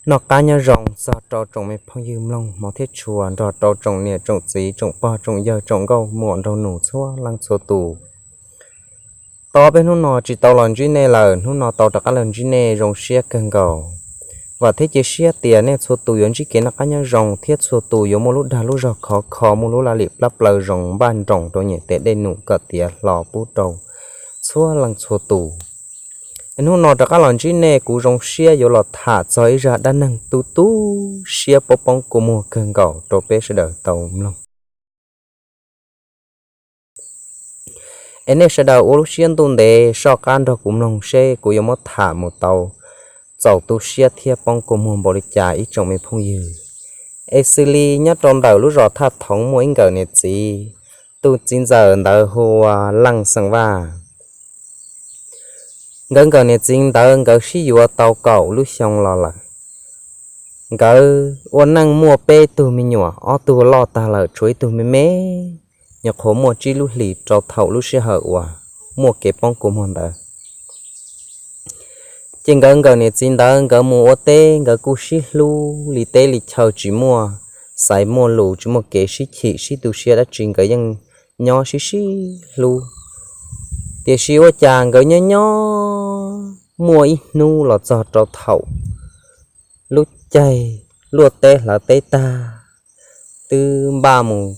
Noj qab nyob zoo txog rau tsoom me phooj ywg mloog hmov thiab tshua nrog rau tsoom niam tsoom txiv tsoom pog tsoom yawg tsoom nkauj muam nraug nus txhua leej txhua tus. Tau peb hnub no tsis tau los ntsib nej lawm, hnub no tau rov qab los ntsib nej zoo siab kawg nkaus. Vam thiab cia siab tias nej txhua tus yuav ntsib kev noj qab nyob zoo thiab txhua tus yuav muaj lub dag lub zog khov kho, muaj lub laj lim plab plaws zoo npaj nroos rau nyiam tes dej num kom tiav hlo pub rau txhua leej txhua tus. Hnub no rov qab los ntsib nej, kuv zoo siab yuav los tham txog ib zaj dab neeg tu tu siab poob poob kua muag kawg nkaus rau peb sawv daws tau mloog. Es nej sawv daws ua lub siab ntuj ntev soj qab nrog kuv mloog seb kuv yuav muab tham mus tau txaus tu siab thiab poob kua muag npaum li cas ib tsoom me phooj ywg. Es xws li nyob rau ntawm lub zos Thaj Thoov muaj ib nkawm niam txiv, tus txiv ntxawm ntawd hu ua Leej xeem Vaj. Nkawd nkawm niam txiv ntawd nkawd sib yuav tau kaum lub xyoo los lawm. Nkawd ua neej muaj peb tug me nyuam, ob tug loj tag lawm tshuav ib tug me me, nyuam qhuav muaj tsib lub hlis rau thaum lub sij hawm uas muaj kev poob kua muag ntawd. Ces nkawd nkawm niam txiv ntawd nkawd mus ua teb nkawd kuj sib hlub li teb li chaw, tsis muaj xaiv muaj lus, tsis muaj kev sib chim sib tu siab dab tsi, nkawd yeej nyob sib sib hlub. Tiam sis ua cas nkawd nyob nyob muaj ib hnub los txog rau thaum lub caij luaj teb hlawv teb tag, twb npaj mus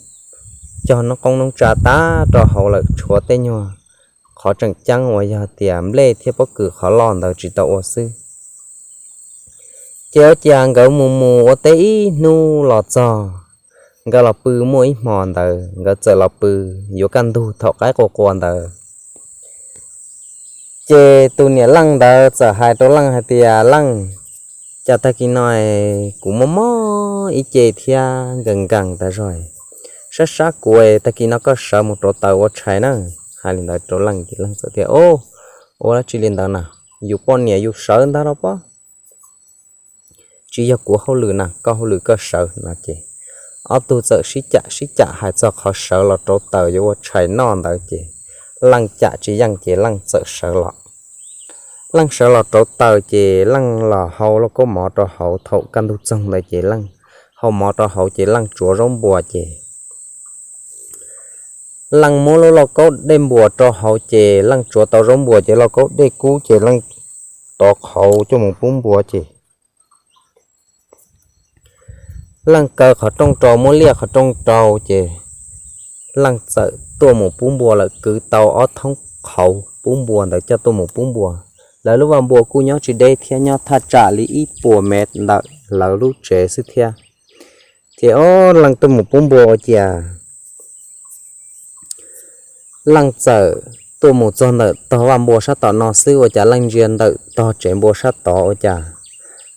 cog noob qoob noob tsav tag rau hauv lawm, tshuav tej nyuag qhov tseem ceeb uas yog tias nplej thiab pob kws qhov loj ntawd tsis tau ua xwb. Ces ua cas nkawd mus mus ua teb ib hnub los txog, nkawd los pw muaj ib hmo ntawd nkawd txawm los pw yuav kaj ntug thaum qaib qua qua ntawd. Ces tus niam Leej ntawd txawm hais rau Leej hais tias, Leej, cas tag kis no kuv mob mob ib ce thiab nkees nkees tas zog, sab sab kuv, tag kis no koj sawv mus rauv taws ua tshais na. Hais li ntawd rau Leej ces Leej txawm tias, Ua dab tsi li ntawd na, yus poj niam yus sawv ntag los pob, tsis yog kuv hauj lwm na, koj hauj lwm koj sawv no ces ob tug txawm sib cam sib cam hais txog qhov sawv los rauv taws yuav ua tshais noj ntawd ces Leej cam tsis yeej ces Leej txawm sawv los. Leej sawv los rauv taws ces Leej los hau lauj kaub mov rau hauv, thaum kaj ntug txoog ntawd ces Leej hau mov rau hauv ces Leej tsuav zaub npua ces Leej muab lub lauj kaub dej npua rau hauv ces Leej tsuav tau zaub npua ces lauj kaub dej kub ces Leej tov qhauv coj mus pub npua ces Leej kaw qhov rooj rau muab liaj qhov rooj rau ces Leej txawm tuaj mus pub npua lawm, kwv tau ob thoob qhauv pub npua ntawd coj tuaj mus pub npua. Lawv lub vaj npua kuj nyob tsis deb thiab, nyob thaj tsam li ib puas mev ntawm lawv lub tsev xwb thiab. Ces ob Leej tuaj mus pub npua ua ciav Leej txawm tuaj mus txog ntawm tog vaj npua sab tom no xwb ua cas Leej ntsia ntawm tog tsev npua sab tod ua cas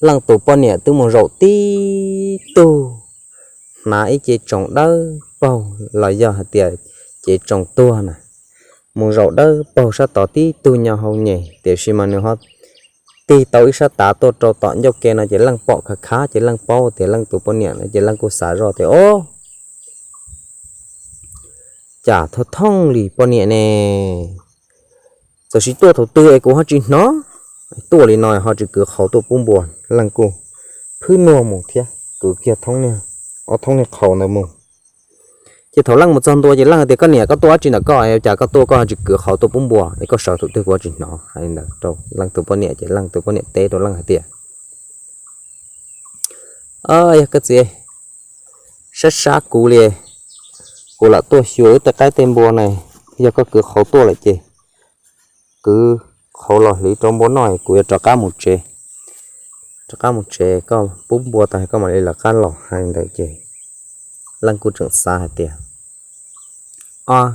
Leej tus poj niam twb mus zaum tib tug hnav ib ce tsoos dawb paug los yog hais tias cev tsoos tuag na, mus zaum dawb paug sab tod tib tug nyo hau nyem, tiam sis mas nws ho tig tau ib sab tav tuaj rau tom ncauj ke no ces Leej pom khav khav ces Leej paub tias Leej tus poj niam no ces Leej kuj xav zoj tias, Ob, cas thoj thooj li poj niam ne, txawm sis tuaj thaum twg es kuv ho tsis hnov, tuaj li no ho tsis kwv qhauv tuaj pub npua. Leej kuj phwb nuag mus thiab kwv kiag ob thoob niag qhauv ntawd mus. Ces thaum Leej mus txog ntua ces Leej hais tias, Koj niam, koj tuaj dab tsi ntawm koj es cas koj tuaj koj ho tsis kwv qhauv tuaj pub npua es koj sawv thaum twg kuv ho tsis hnov? Hais li ntawd rau Leej tus poj niam ces Leej tus poj niam teb rau Leej hais tias, Yog koj txiv, sab sab kuv li, kuv lam tuaj xyuas wb tej qaib tej npua ne, yog koj kwv qhauv tuaj lawm ces kwv qhauv los hliv rau npua noj, kuv yuav rov qab mus tsev, rov qab mus tsev, koj pub npua tag koj mam li lawv qab los. Hais li ntawd ces Leej kuj tseem xav hais tias, Ob,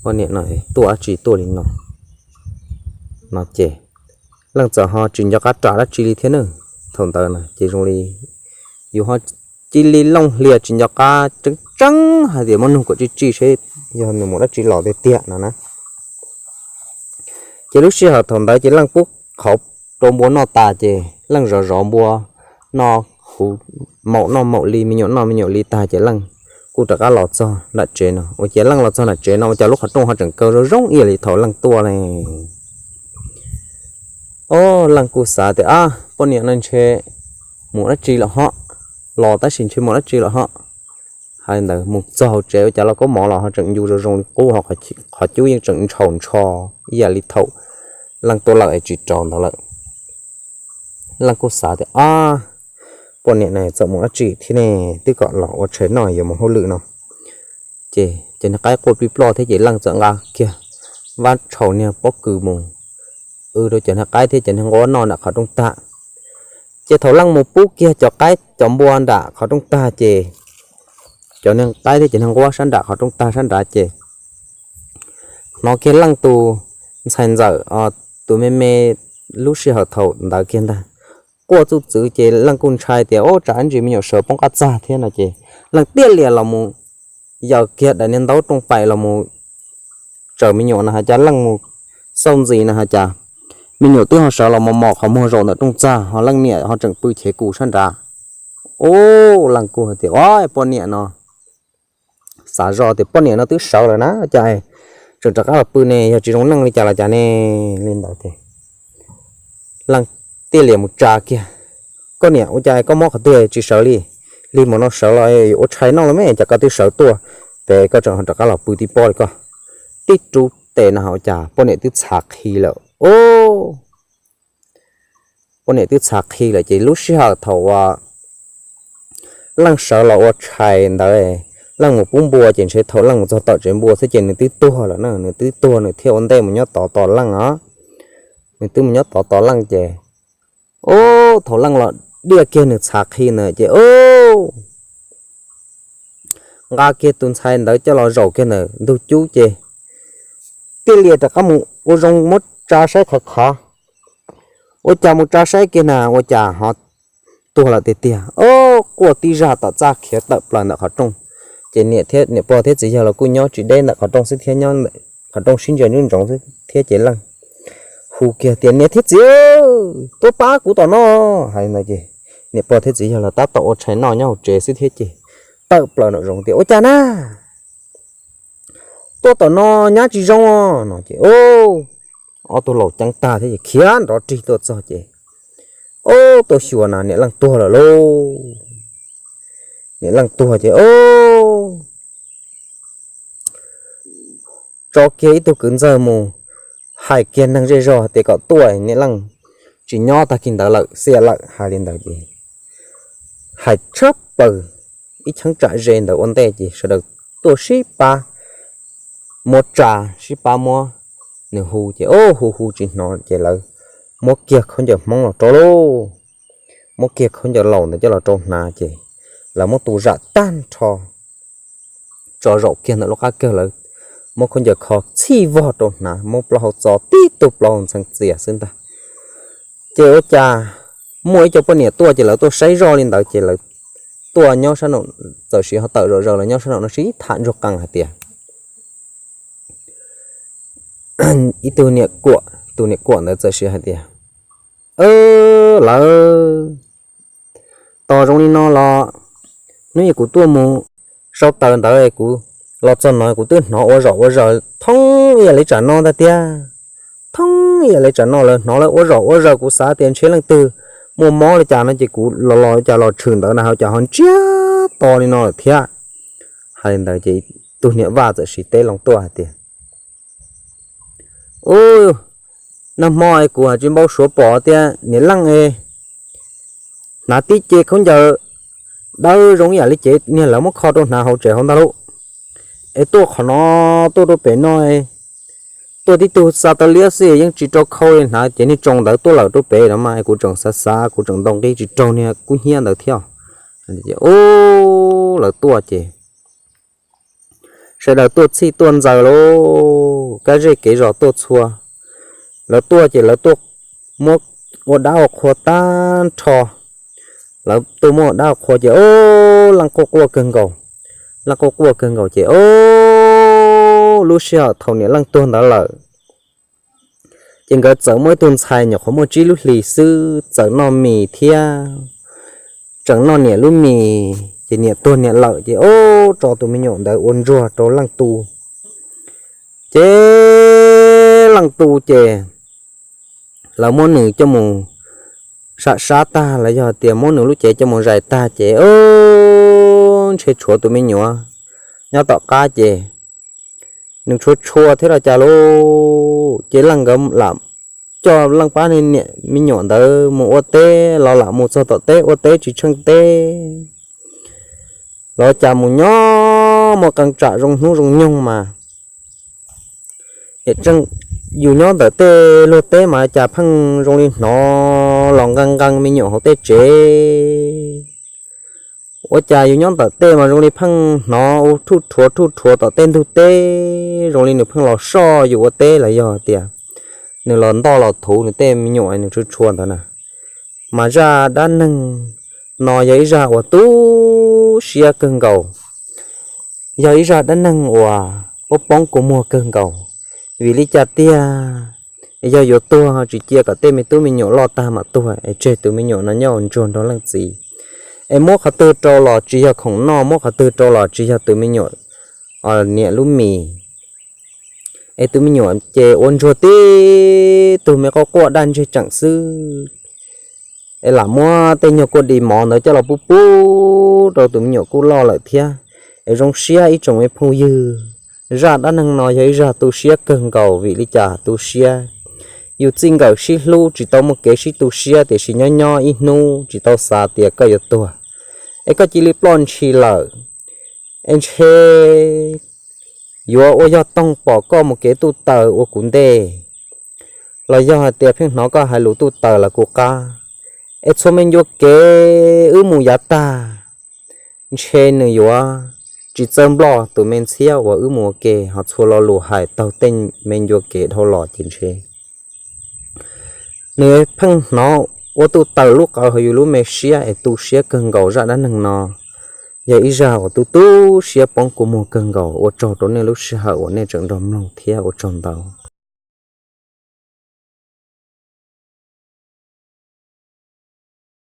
poj niam no tuaj dab tsi tuaj li no? No ces Leej txawm ho tsis nco qab ram dab tsi li thiab na. Thaum ntawd na ces zoo li yus ho cia li looj hlias tsis nco qab tseeb tseeb hais tias muab nug kom tsij tsij seb yog nws mus dab tsi los tiag tiag no na. Ces lub sij hawm thaum ntawd ces Leej pub qhauv rau npua noj tas ces Leej zov zov npua noj, hu maum noj maum li, me nyuam noj me nyuam li tag ces Leej kuj rov qab los txog nram tsev no. Ua ciav Leej los txog nram tsev no ua cas lub qhov rooj ho tseem kaw zoo zoo ib yam li thaum Leej tuaj ne. Ob, Leej kuj xav tias, Ab, poj niam no ntshe mus dab tsi lawm hov, los tab sis ntshe mus dab tsi lawm hov. Hais li ntawd mus txog hauv tsev ua cas lauj kaub mov los ho tseem ncu zoo zoo li qub, ho qhov cub yeej tseem ntshaus ntsho ib yam li thaum Leej tuaj lawm es tsis rau ntawd lawm. Leej kuj xav tias, Ab, poj niam ne txawm mus dab tsi thiab ne, twb kom los ua tshais noj yuav mus hauj lwm no. Ces cov niag qaib quaj plig ploj thiab ces Leej txawm nqa kiag vab tshau niag pob kws mus w rau cov niag qaib thiab cov niag nquab noj nram qhov rooj tag. Ces thaum Leej mus pub kiag cov qaib cov npua nram qhov rooj tag ces cov niag qaib thiab cov niag nquab sab nram qhov rooj tag sab nrad ces hnov kiag Leej tus ntxhais ntxawm, tus me me lub sij hawm thaum ntawd kiag ntag quaj txuj txwv ces Leej kuj ntshai tias, Ub, tsam ntsis me nyuam sawv poob qab txag thiab no ces Leej tiaj lias los mus yaws kiag daim niag ntaub rooj paim los mus tsaws me nyuam no has cas Leej mus xauj ntxiv no has cas me nyuam twb ho sawv los mos mos qhov muag zaum ntawm rooj txag, ho Leej niam ho tseem pw chev kus sab nrad. Ub, Leej kuj hais tias, Ub, poj niam no, xav zoj tias poj niam no twb sawv lawm na cas tseem rov qab los pw ne, yog tsis zoo neej li cas los cas ne. Li ntawd ces Leej tiaj lias mus tsa kiag, Koj niam, ua cas koj mob qhov twg tsis sawv li? Lig mus no sawv los yuav ua tshais noj los me cas koj twb sawv tuaj pem, koj tseem ho rov qab los pw tib pob li koj? Tib rub tes no ua cas poj niam twb txhav qhi lawm. Ub, poj niam twb txhav qhi lawm ces lub sij hawm thaum uas Leej sawv los ua tshais ntawd, Leej mus pub npua ces ntshe thaum Leej mus txog tom tsev npua xwb ces nws twb tuag lawm na, nws twb tuag nws thiaj ua ntej mus nyob tod tos Leej os. Nws twb mus nyob tod tos Leej ces, ub, thaum Leej los diaj kiag nws txhav qhi ntawd ces, ub, nqa kiag tus ntxhais ntawd coj los zaum kiag ntawm ntug cub ces tiaj lias rov qab mus ua zoo muab tsa saib qhov qhov, ua cas mus tsa saib kiag na ua cas ho tuag lawm tiag tiag. Ub, quaj tib zaj tom txaj khiav tawm plaws ntawm qhov rooj. Ces niam pog thiab txiv yawg los kuj nyob tsis deb ntawm qhov rooj xwb thiab, nyob qhov rooj sib ntsia ntsoov ntsoov xwb thiab ces Leej hu kiag tias, Niam thiab txiv, tuaj pab kuv tom no. Hais li ntawd ces niam pog thiab txiv yawg los tab tom ua tshais noj nyob hauv tsev xwb thiab ces tawm plaws nraum zoov tias, Ua cas na? Tuaj tom no nyab tsis zoo no ces, ub, ob tug laus ceeb tag thiab ces khiav nrov rig tuaj txog ces, ub, tuaj xyuas na niam Leej tuag lawm lauj. Niam Leej tuag ces, ub, tso kiag ib tug kwv ntxawg mus hais kiag neeg zej zog tias kom tuaj, niam Leej tsis nyob tag kis ntawd lawm, xiam lawm. Hais li ntawd ces hais tshab plaws ib cheeb tsam ze ntawd ua ntej ces sawv daws tuaj sib pab muab tsa, sib pab muab nws hu ces, ub, hu hu tsis hnov ces lawv muab kiag khaub ncaws Hmoob los rau lauj, muab kiag khaub ncaws laus ntawd coj los rau hnav ces lawv muab tu zam tag nrho tso zaum kiag ntawm lub qab kawg, lawv muab khaub ncaws kho txhij vog rau hnav, muab plaub hau txo tib tug plaub hau ntxhee txias xwb ntag. Ces ua cas muaj ib co poj niam tuaj ces lawv tuaj saib zoj li ntawd ces lawv tuaj nyob sab nraum, txawm siv ho tawm zom zaws los nyob sab nraum no sib tham ntsuag qees hais tias, ib tug niam kuam, tus niam kuam ntawd txawm siv hais tias, Lawv, tos zoo li no los hnub ib kuv tuaj mus sau taws ntawd kuv los txog no kuv twb hnov ua zom ua zaws thoob ib yam li tsam no ntag tiag. Thoob ib yam li tsam no lawv hnov lawv ua zom ua zaws kuv xav tias ntshe leej twg muaj mob li cas no ces kuv los los cas los tshwm ntawd na ho cas ho ntsiag to li no lawm thiab. Hais li ntawd ces tus niam vaj txawm siv teb loo tuaj hais tias, Ub, nag hmo es kuv tsis npau suav pom tias niam leej es hnav tib ce khaub ncaws dawb zoo ib yam li cev niag lawv muab kho rau hnav hauv tsev hauv ntag lauj. Es tuaj qhov no, tuaj rau pem no, tuaj tib tug xa taw liab xwb yeej tsis rau khau li, hnav cev niag tsoo ntawd tuaj lawm rau pem no mas kuv tseem xav xav kuv tseem ntaus nqi tsis raug niag kub hnyiab ntawd thiab. Ub, lawv tuaj ces sawv daws tuaj txhij tuaj ntxaws lauj, kab zej kev zos tuaj txhua. Lawv tuaj ces lawv tuaj muab ua dab ua qhua tag nrho. Lawv tuaj muab ua dab ua qhua ces ub, leej quaj quaj kawg nkaus. Leej quaj quaj kawg nkaus ces ub, lub sij hawm thaum niam leej tuag ntawd lawm ces nkawd txawm muaj ib tug ntxhais nyuam qhuav muaj tsib lub hlis xwb txawm noj mis thiab, tseem noj niam lub mis ces niam tuag niam lawm ces ub, tso tus me nyuam ntawd ua ntsuag rau leej tu. Ces leej tu ces lawv muab nws coj mus sam sab tag los yog tias muab nws lub cev coj mus zais tag ces ntshe tshuav tus me nyuam nyob tom qab ces nws tshua tshua thiab los cas lauj, ces leej nkawd lam coj leej pab niag me nyuam ntawd mus ua teb los lam mus txog tom teb ua teb tsis tsheej teb los cas mus nyob muaj qee tsam zoo hnub zoo nyoog mas yus nyob ntawm tej luag teb mas cas pheej zoo li hnov los nqee nqee me nyuam hauv tej tsev. Ua cas yus nyob ntawm tej mas zoo li pheej hnov ua rhuj rhuav rhuj rhuav tom tej ntug teb zoo li nws pheej los soj yus ua teb los yog tias nws los ntoj los thuv nws tej me nyuam nws tshua tshua ntawd na. Mas zaj dab neeg no yog ib zaj uas tu siab kawg nkaus, yog ib zaj dab neeg uas poob poob kua muag kawg nkaus. Vim li cas tiag? Yog yuav tuag tsis cia kom tej me tub me nyuam loj tag mam tuag es tseg tus me nyuam no nyob ua ntsuag nrog leej txiv. Es muab qhov twg rau los tsis yog khoom noj, muab qhov twg rau los tsis yog tus me nyuam niam lub mis. Es tus me nyuam ces ua ntsuag tib tug me quaj quaj daj ntseg tseem xwb. Es lam muab tej nyuag kuaj di mov ntawd coj los pub pub rau tus me nyuam kuj loj lawm thiab. Es zoo siab ib tsoom me phooj ywg, zaj dab neeg no yog ib zaj tu siab kawg nkaus. Vim li cas tu siab? Yus txij nkawm sib hlub tsis tau muaj kev sib tu siab tiam sis nyob nyob ib hnub tsis tau xav tias koj yuav tuag, es koj cia li ploj ntshis lawm. Es ntshe yuav ua yog toog pom koj mus kev tuj taws ua kuv ntej, los yog hais tias pheej hnov koj hais lus tuj taws los kuv qab. Es txhua me ncua kev wb mus yav tag, ntshe nws yuav tsis txawj nploj tus me ntxhiab uas wb mus ua ke, ho txhua lo lus hais taug tej me ncua kev dhau los ces ntshe nws pheej hnov ua tuj taws lub qawv hauv yus lub me siab es tu siab kawg nkaus. Zaj dab neeg no yog ib zaj uas tu tu siab poob kua muag kawg nkaus. Ua tsaug rau nej lub sij hawm uas nej tseem nrog mloog thiab ua tsaug ntau.